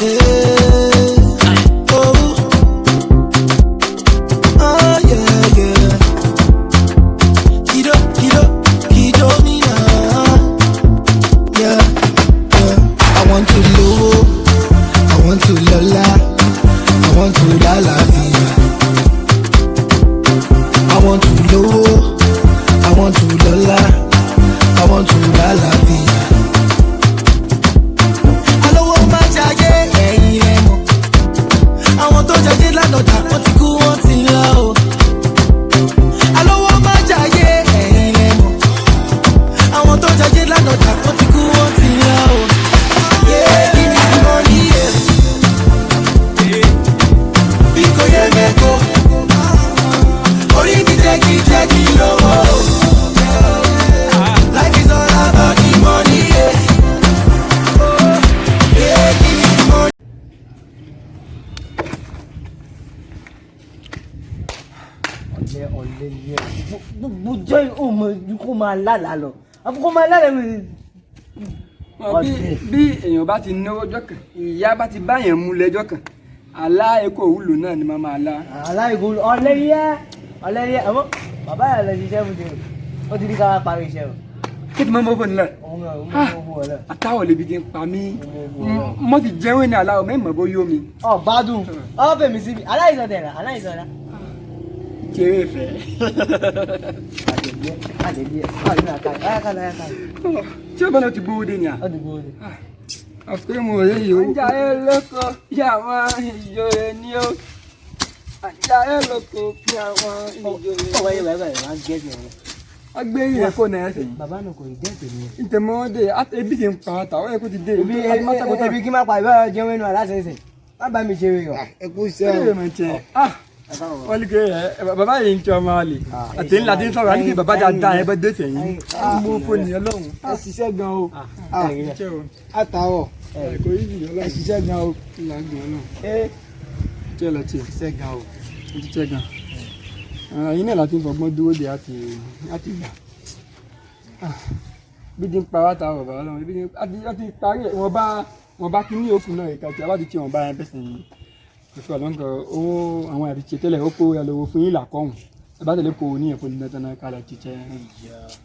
Yeah. Oh. Oh, yeah, yeah. Kido, kido, kido me now. Yeah, yeah. I want to love, I want to lola, I want to lálàáfíà. I want to love, I want to lola, I want to lálàáfíà. Alówó má jayé ẹ̀yin ẹ̀ mọ̀. Àwọn tó jayé lánàá dà wọ́n ti kú wọ́n ti lọ o. Alówó má jayé ẹ̀yin ẹ̀ mọ̀. Àwọn tó jayé lánàá dà wọ́n ti kú wọ́n ti lọ o. Yeah, give me the money, yeah. Bí kò yẹ mẹ́kọ̀ọ́, orí mi jẹ́ kí jẹ́ kí lówó. Life is all about the money, yeah. Yeah, give me the money. Ọ̀lẹ ọ̀lẹ ni ẹ, gbogbo jẹ́ òmò kó máa lálàá lọ, àfi kó máa lálàá mi. Bí bí èèyàn bá ti náwó ọjọ́ kan, ìyá bá ti báyàn mú lẹ́jọ́ kan, àlá epo òwúlò náà ni màá máa lá. Aláìkú ọ̀lẹ ni ẹ, ọ̀lẹ ni ẹ. Àmọ́ bàbá yà lọ ṣiṣẹ́ fún jẹun, ó ti ní ká wá parí iṣẹ́ o. Kí ti máa mọ́ fóònù náà? Òun náà òun náà owó ọ̀lẹ. Àtàwọn lè bi ti ń pa mí. Mo ti jẹun ní àlá o, mẹ́mọ̀ bó yó mi. Ọ gbádùn ọ fèmí síbi aláìsàn tẹ̀lé aláìsàn rà. Kéré ìfẹ́. Àdèbíẹ́ àdèbíẹ́ ọ̀lẹ́ àkàlẹ̀ ayákàlẹ̀ ayákàlẹ̀. Tí o bá náà ti gbówó dé ni à? Ó ti gbówó dé. Àfikún mo rẹ̀ yìí o. Àjà ẹ lóko bí àwọn ìjòyè ni ó. Àjà ẹ lóko bí àwọn ìjòyè. Ọwọ́ yẹ bàbá rẹ̀ máa ń gẹ́sì rẹ̀. Wọ́n gbé ìrìn fóònù ẹ̀ sẹ́yìn. Bàbá náà kò ì gẹ́sì mi. Ntẹ̀mọ́dé ebi ti ń pa ata, ó yẹ kó ti dé. Ebi kí má pa ìbára jẹun ẹnu aláṣẹṣẹ má bá mi ṣe rè ọ. Ẹ kú iṣẹ́ o. Ẹ mọ̀ tiẹ̀. Ah! Wọ́n ní kí ẹ bàbá yìí ń tẹ ọmọ àlè. Àti ńlá ti ń sọ̀rọ̀ àti kí bàbá dáadáa ẹ bá dé sẹ́yìn. Mo fóònù yẹn lọ́hùn. Ẹ ṣiṣẹ́ gan o. Ṣé o? Àtàwọ̀. Kò yí jù Ẹ ọlọ́run. ṣiṣẹ́ gan o. Ìlànà ọlọ́run. Ẹ Ṣé ẹ lọ tiẹ̀? Ṣiṣẹ́ gan o. Ó ti tẹ́ gan. Ẹ̀yin náà láti ń fọgbọ́n dúró de àti àti gbà. Bí ti ń pa wá ta bàbá ọlọ́run, bí ti ń àti parí ẹ̀ wọ́n bá kíní òkú náà ìka tí a bá ti tí wọ́n bá yẹn bẹ́sẹ̀ yìí. Kò sí àlọ́ nǹkan owó àwọn àti ṣe tẹ́lẹ̀ ó kó ẹ lọ́wọ́ fún yín làkọ́hùn. Ẹ bá tẹ̀lé kó o ní ẹ̀fọ́ ní dandan náà kálọ̀ jíjẹ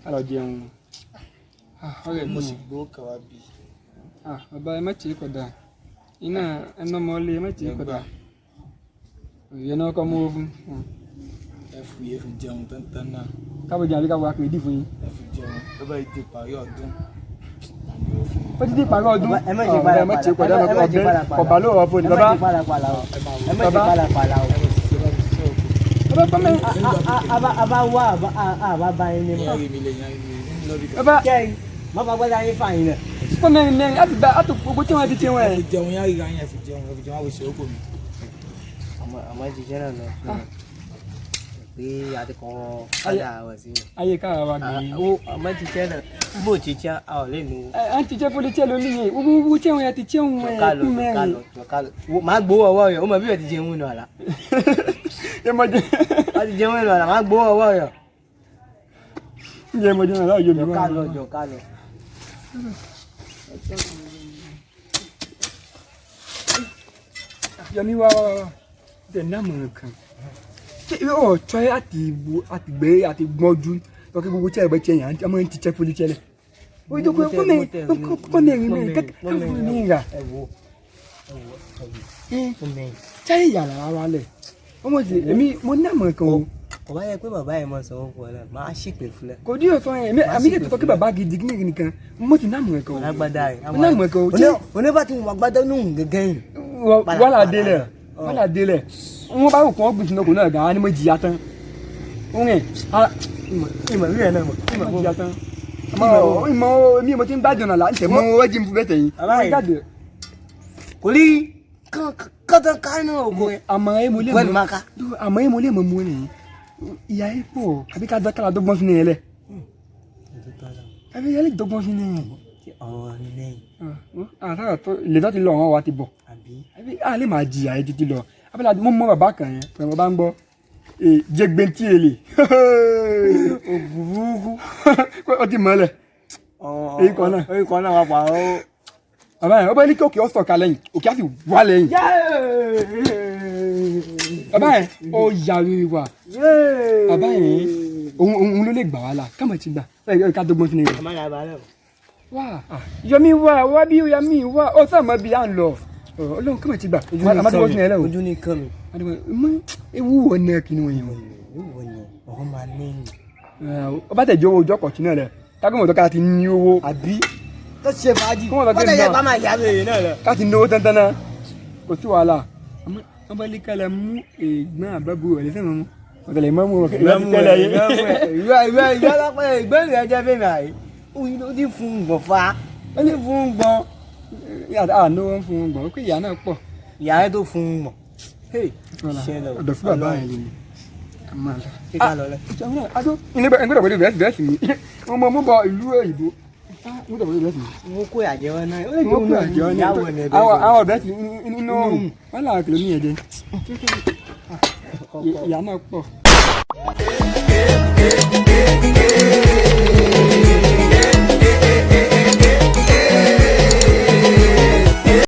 kálọ̀ jẹun. Ọ̀rẹ́ Mo mi sì gbó kàwá bí. Bàbá ẹ má tì í kọ̀dà. Iná ẹnu ọmọ ilé ẹ má tì í kọ̀dà. Ìyẹn náà kọ́ mú owó fún. Ẹ fi ẹ fi jẹun tántán náà. Káàbọ̀ jẹun àbí káàbọ̀ wá pè é dì fún yín. Ẹ fi jẹun. Ló bá yìí ti parí ọdún. Ó ti di ìparí ọdún. Ẹ má ṣe Ọ̀rẹ́, ẹ má ṣe pálapàla, kọ̀dà, ẹ má ṣe ọ̀bẹ pálapàla. ọ̀bà ló rọ̀ fún ni Ẹ má bàbá. ṣe pálapàla o, ẹ má ṣe Bàbá. pálapàla o. Bàbá pọ́nmẹ́. A bá wá a bá bá yín ní Ìyá mọ́. rí mi lè yan rí mi lọ bí. Bàbá Kẹ́rin má bá gbọ́dọ̀ yín fà yín náà. pọ́nmẹ́ mẹ́rin láti gba àtò gbogbo tí wọ́n ti ti wọ́n Ẹ ẹ̀. fi jẹun yá ríra yín, ẹ fi jẹun, ẹ fi jẹun àwọn ìṣòro kò mi. Àmọ́ àmọ́ ṣiṣẹ́ náà lọ pé a ti kọ́ kádà wọ̀ sí mi. Ayé kára wa gbìyànjú. Ó àmọ́ ṣiṣẹ́ náà bó ṣiṣẹ́ a ò lè nu. Ẹ ẹ ń ti jẹ́ fúlẹ̀ lórí yẹn wúwú tí wọ́n yẹn ti tí wọ́n ẹ̀ Jọ̀ká lọ kú jọ̀ká mẹ́rin. lọ jọ̀ká lọ. Má gbowó ọwọ́ rẹ̀, ó mọ̀ bí wọ́n ti jẹun nù àlá. Ẹ mọ̀ jẹ́ Wọ́n ti jẹun nù àlá, má gbowó ọwọ́ rẹ̀. ǹjẹ́ mọ̀ jẹ́ náà yóò mi Jọ̀ká lọ jọ̀ká lọ. Yọmí wá wá wá tẹ̀ ní àmọ̀ràn kan. Ṣé ìwé ọ̀tọ́ ẹ àti ìbò àti gbé àti gbọ́njú lọ́kẹ́ gbogbo tí ẹ bẹ tiẹ̀ yàn á máa ń ti jẹ́ fúlẹ̀ tiẹ̀ lẹ̀. Ó yẹ kó mẹ́rin mẹ́rin kẹ́kẹ́ mi rà. Ẹ wo ẹ wo ẹ wo ó mẹ́rin. Táyé yàrá wa lẹ̀. Ọmọ sì èmi mo ní àmọ̀ràn kan o. Kò bá yẹ pé bàbá yẹn máa sanwó fún ọ náà, máa ṣìpè fún ẹ. Kò dí ọ̀sán yẹn àmì lè tọ́kí bàbá gidi ní nìkan mo ti ní àmọ̀ràn kan o. Alágbádá rẹ̀. Mo ní àmọ̀ràn kan o. Ṣé Oníbà tí mo gbádá nù gẹ́gẹ́ yìí. wàhálà délẹ̀ wàhálà délẹ̀ wọ́n bá òkun ọ̀gbìn sínú okùn náà gan-an ni mo jìyà tán. Ń rìn Ìmọ̀ rí ẹ̀ náà mọ̀. ìmọ̀ jìyà tán. Ìmọ̀ mi mo ti ń gbádùn náà là ń tẹ̀ mọ́ wẹ́jì ń bẹ́tẹ̀ yìí. Bàbá yìí. Jáde. Kò ní kọ́tàn kánú ògo. Àmọ́ ẹ mo lè Wẹ́n máa ká. Àmọ́ ẹ mo lè mọ̀ mú ni ìyá ẹ pọ̀ àbí ká dọ́kàlà dọ́gbọ́n sínú yẹn lẹ̀. Àbí yẹn lè dọ́gbọ́n sínú yẹn. Ọ̀rọ̀ lẹ́yìn Àtàrà tó lè tó ti lọ àwọn wa ti bọ̀. àbí. Àbí a lè máa jìyà yẹn títí lọ. Abẹ́lẹ́ àti mo mọ bàbá kan yẹn pẹ̀lú bàbá ń gbọ́. Jẹgbẹ́ntì èlé. Ògùnbùkún. Ó ti mọ̀ ọ́ lẹ̀. Èyí kan náà. Èyí kan náà wà pa ó. Bàbá yẹn, ọba ní kí òkè ọ̀sọ̀ kalẹ̀ yìí, òkè á sì wá lẹ́yìn. Bàbá yẹn, ó yàrá wa. Bàbá yẹn, òun ló lè gbà wá là, kámọ̀ ti gbà. Ẹ ká dọ́gbọ́n sínú rẹ̀. Àmọ́ làbà náà. Wá, Yọmí wá, wá bí Yọmí wá, ó sọ mọ́ bí à ń lọ. Ọlọ́run kámọ̀ ti gbà. Àmọ́ dọ́gbọ́n sínú rẹ̀ lẹ́wọ̀. Ojú ní kàn mí. Ewu wọ̀ ní kí ni wọ́n yẹn wọ̀. Ewu ni ọ̀hún máa ní. Ó bá tẹ̀ jẹ́ owó ojú ọkọ̀ tí náà rẹ̀, tágbọ̀n tó ká ti ní owó. Àbí tó ṣe fàájì. Kó wọn lọ Wọ́n gbé tẹ̀lé náà. ká máa yá lóye náà lọ. Ká ti náwó tán náà, kò sí wàhálà. Wọ́n bá líkàlẹ̀ mú ègbọ́n àbábò rẹ̀ lẹ́sẹ̀ mọ́ ọ̀tẹ̀lẹ̀ mọ́ mú ọ̀kẹ́ ìwé tẹ́lẹ̀ yé. Ìwé ìwé ìwé ọlọ́pàá ìgbẹ́rù ẹjẹ́ fèmí àyè. Ó ti fún un gbọ̀n fa. Ó ti fún un gbọ̀n. Àná wọn fún un gbọ̀n, ó pé ìyá náà pọ̀. Ìyá rẹ̀ tó fún un gbọ̀n. Ṣé lọ? Ọ̀dọ̀ fún bàbá yẹn lè ní. Ṣé ká lọ lẹ? Ilé bẹ́ẹ̀ gbọ́dọ̀ pẹ̀lú bẹ́ẹ̀sì bẹ́ẹ̀sì mi. Mo mọ mo bọ ìlú òyìnbó. Mo gbọ́dọ̀ pẹ̀lú bẹ́ẹ̀sì mi. Wọ́n kó ìyàjẹ́ wọn náà. Ó lè Mo jẹ́ òun kú náà àjọ ní ìyàwó ẹ̀ àwọn àwọn bẹ́ẹ̀sì nínú òòrùn. Wọ́n làwọn kìlómí yẹn jẹ. Ìyá náà pọ̀.